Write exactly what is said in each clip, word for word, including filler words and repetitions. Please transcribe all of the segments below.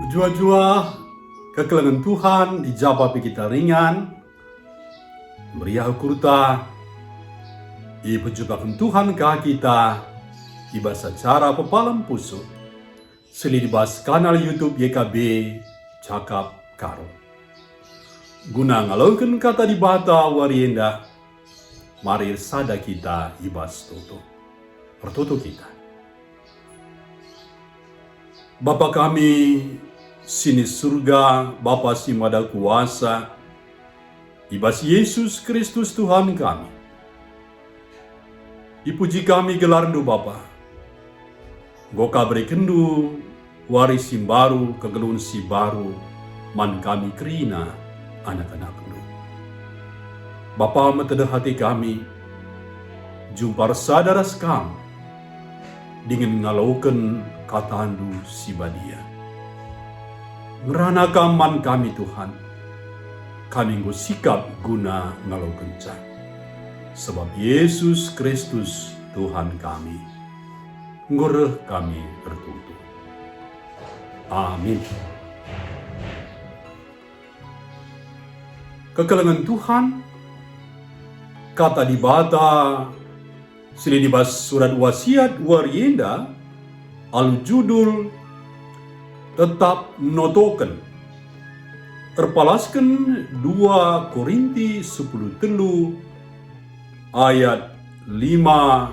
Juah-juah kekelengen Tuhan i ja pe kita ringan, meriah ukurta, ipejumpaken Tuhan ka kita i bas acara Pepalem Pusuh, si lit i bas kanal YouTube Y K B Cakap Karo. Guna ngaloken Kata Dibata wari enda, mari ersada kita i bas toto. Ertoto kita. Bapa kami si ni Surga, Bapa si Mada Kuasa, i bas Yesus Kristus Tuhan kami. Ipuji kami gelarNdu, Bapa. Enggo Ka berekenNdu wari si mbaru, kegeluhen si mbaru man kami kerina anak-anakNdu. Bapa, metedeh ate kami, jumpa ersada ras Kam, dingen ngaloken KataNdu si badia. Ngerana Kam man kami, Tuhan. Kami enggo sikap guna ngalokenca. Sabap Yesus Kristus, Tuhan kami, enggo reh kami ertoto. Amin. Kekelengen Tuhan, Kata Dibata si lit i bas surat wasiat wari enda alu judul Tetap Notoken, erpalasken dua Korinti sepuluh telu ayat lima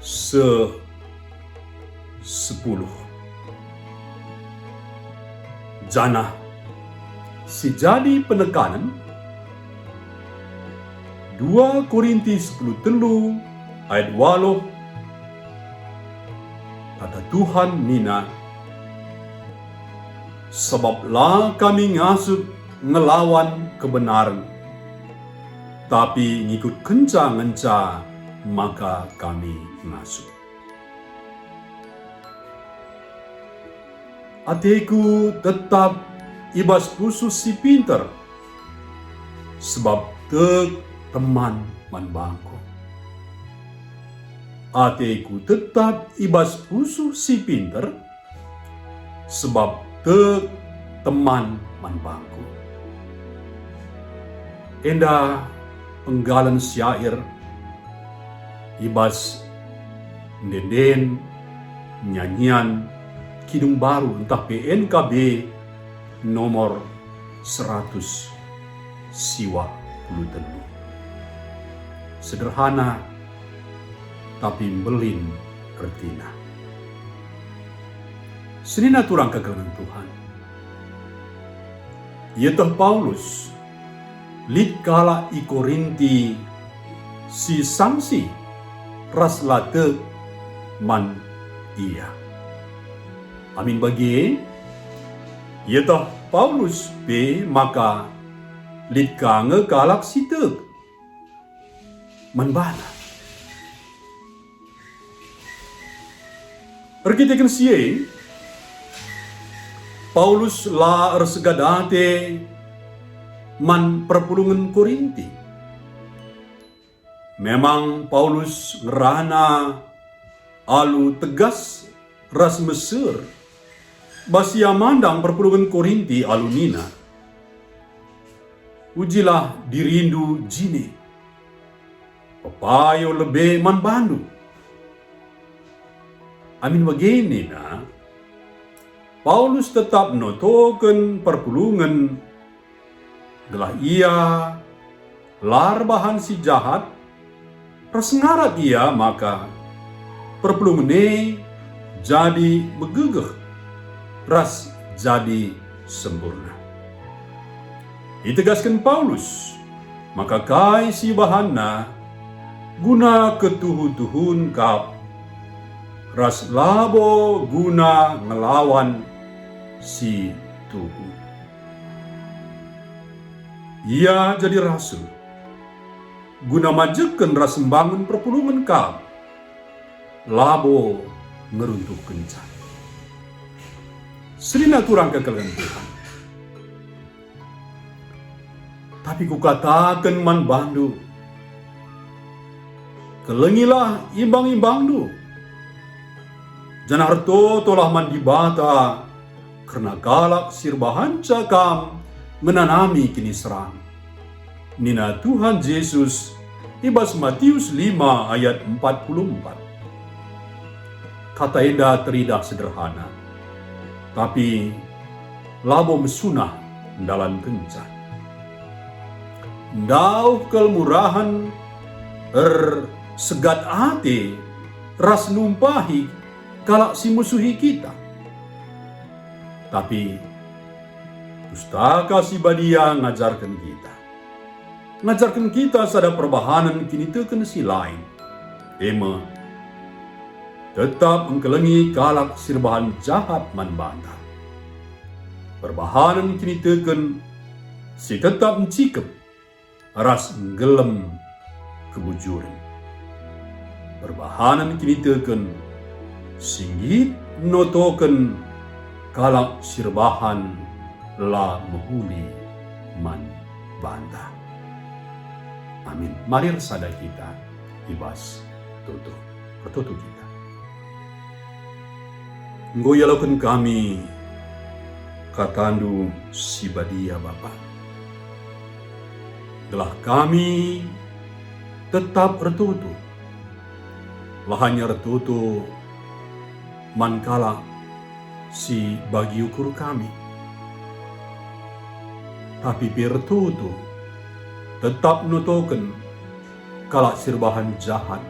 seh sepuluh. Janah si jadi penekanen, dua Korinti sepuluh telu ayat waluh, kata Tuhan nina, "Sabap la kami ngasup ngelawan kebenaren, tapi ngikutkenca ngenca maka kami ngasup." Ateku tetap i bas pusuh si pinter, sebab tek teman man bangku. Ateku tetap i bas pusuh si pinter, sebab tek teman man bangku. Enda penggalen syair i bas ende-enden, nyanyian, Kidung Baru ntah pe N K B nomor seratus siwah puluh telu. Sederhana, tapi mbelin ertina. Senina turang kekelengen Tuhan. Ieteh Paulus, lit kalak i Korinti si sangsi ras la tek man ia. Amin bage, ieteh Paulus pe maka lit ka nge kalak si tek man bana. Erkiteken si e, Paulus la ersegad ate man perpulungen Korinti. Memang Paulus ngerana alu tegas ras meser, bas ia mandang perpulungen Korinti alu nina, "Ujilah dirindu jine, pepayo lebe man bandu." Amin bage nina, Paulus tetap notoken perpulungen gelah ia la erbahan si jahat, ras ngarap ia maka perpulungen e jadi megegeh ras jadi sempurna. Itegasken Paulus maka kai si ibahanna guna ketuhu-tuhun kap, ras labo guna ngelawan si tuhu. Ia jadi rasul guna majekken ras mbangun perpulungen kap, labo ngeruntuhkenca. Senina turang kekelengen Tuhan. Tapi kukataken man bandu, kelengilah imbang-imbangndu, janah ertotolah man Dibata kerna kalak si erbahanca Kam ngenanami kiniseran. Nina Tuhan Jesus i bas Matius lima ayat empat puluh empat. Kata enda teridah sederhana, tapi labo mesunah ndalankenca. Ndauh kelmurahen, ersegat ate, ras numpahi kalak si musuhi kita. Tapi Pustaka Si Badia ngajarken kita. Ngajarken kita sada perbahanen kiniteken si lain, e me, tetap engkelengi kalak si erbahan jahat man banta. Perbahanen kiniteken si tetap ncikep ras nggelem kebujuren. Perbahanen kiniteken si nggit notoken kalak si erbahan la mehuli man banta. Amin. Mari ersada kita i bas tutuh. Ertutuh kita. Enggo ialoken kami kataNdu si badia, Bapa, gelah kami tetap ertutuh. La hanya ertutuh man kalak si bagi ukur kami, tapi pe ertutuh tetap notoken kalak si erbahan jahat,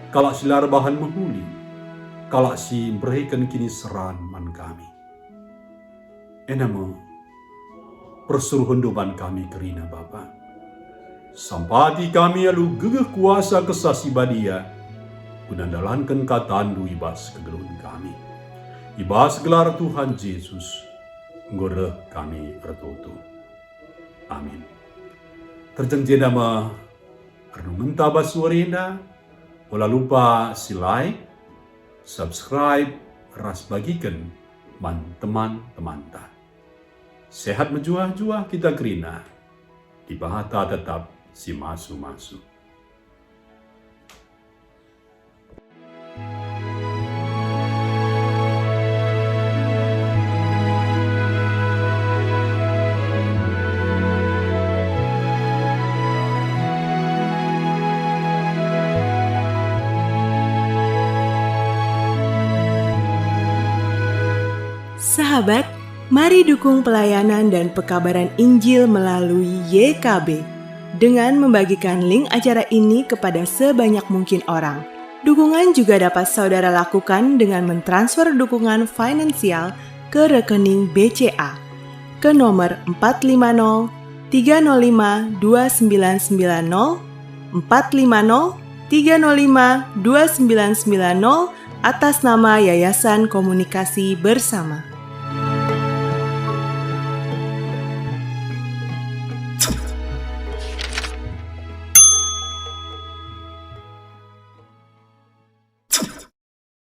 kalak si la erbahan mehuli, kalak si mbereken kiniseran man kami. Enda me persuruhenNdu man kami kerina, Bapa. Sampati kami alu gegeh kuasa Kesah Si Badia, guna ndalanken kataNdu i bas kegeluhen kami. I bas gelar Tuhan Jesus, enggo reh kami ertutuh. Amin. Terjeng jenda me renungenta bas wari enda. Ola lupa si like, subscribe, ras bagiken man teman-temanta. Sehat mejuah-juah kita kerina. Dibata tetap si masu-masu. Sahabat, mari dukung pelayanan dan pekabaran Injil melalui Y K B dengan membagikan link acara ini kepada sebanyak mungkin orang. Dukungan juga dapat saudara lakukan dengan mentransfer dukungan finansial ke rekening B C A ke nomor empat lima nol tiga nol lima dua sembilan sembilan nol, empat lima nol tiga nol lima dua sembilan sembilan nol, atas nama Yayasan Komunikasi Bersama.